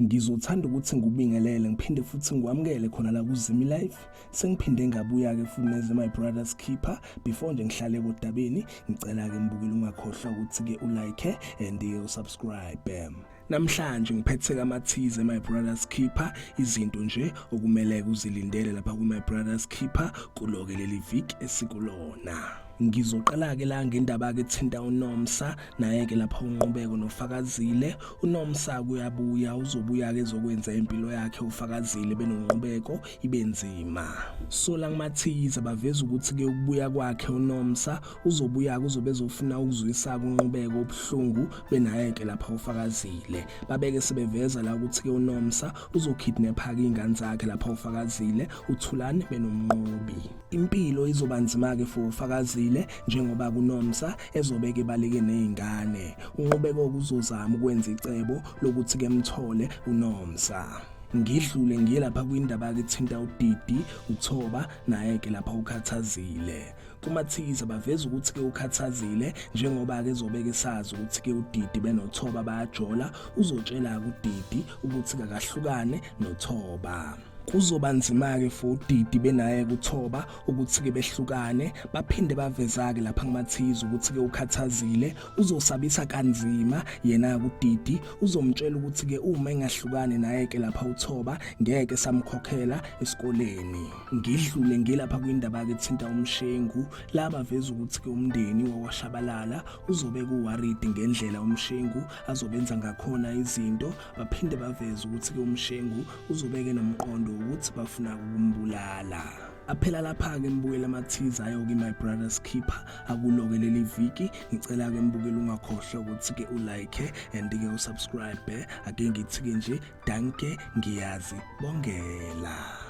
Ngizothanda ukuthi ngikubingelele ngiphinde futhi ngikwamukele khona la kuZimi Life. Sengiphinde ngabuya-ke futhi neze My Brother's Keeper. Before nje ngihlale kodabeni, ngicela-ke mbukeli ungakhohlwa ukuthi-ke ulike and-ke usubscribe. Namhlanje ngiphethe kamathize My Brother's Keeper, izinto nje okumele uzilindele lapha ku My Brother's Keeper kuloke leli viki esikulona. Ngizoqala-ke la ngendaba-ke ethinta uNomsa naye-ke lapha uNqubeko noFakazile. UNomsa kuyabuya uzobuya-ke ezokwenza impilo yakhe uFakazile benoNqubeko ibe nzima. So la kumathiza baveza ukuthi-ke ukubuya kwakhe uNomsa uzobuya-ke uzobe ezofuna ukuzwisa-ke uNqubeko ubuhlungu benaye-ke lapha uFakazile. Babeke sebeveza la ukuthi-ke uNomsa uzokidnapha-ke iy'ngane zakhe lapha uFakazile, uThulani benoMnqobi. Impilo izoba nzima-ke for uFakazile njengoba kuNomsa ezobeke ebaleke nezingane. UNqubeko uzozama ukwenza icebo lokuthi ke mthole uNomsa. Ngidlule ngiye lapha kwindaba ke thinta uDidi, uThoba naye ke lapha ukhathazile. Kumathiza baveza ukuthi ke ukhathazile njengoba ke ezobeke sazi ukuthi ke uDidi benoThoba bayajola, uzotshela uDidi ukuthi kakahlukane noThoba. Kuzoba nzima-ke for uDidi benaye kuthoba ukuthi-ke behlukane baphinde baveza-ke lapha kumathiza ukuthi-ke ukhathazile uzosabisa kanzima yena-ke uDidi uzomtshela ukuthi-ke uma engahlukani naye-ke lapha uthoba ngeke samkhokhela esikoleni. Ngidlule ngilapha kwindaba-ke thinta uMshengu la baveza ukuthi-ke umndeni wakwaShabalala uzobe kuworried ngendlela uMshengu azobenza ngakhona izinto baphinde baveze ukuthi-ke uMshengu uzobeke nomqondo ukuthi bafuna ukumbulala. Aphela lapha-ke mbukela amathiza ayoke My Brother's Keeper akuloke leli viki. Ngicela-ke mbukela ungakhohlwa ukuthi-ke ulike and-ke usubscribe. Ake ngithi-ke nje danke, ngiyazi bongela.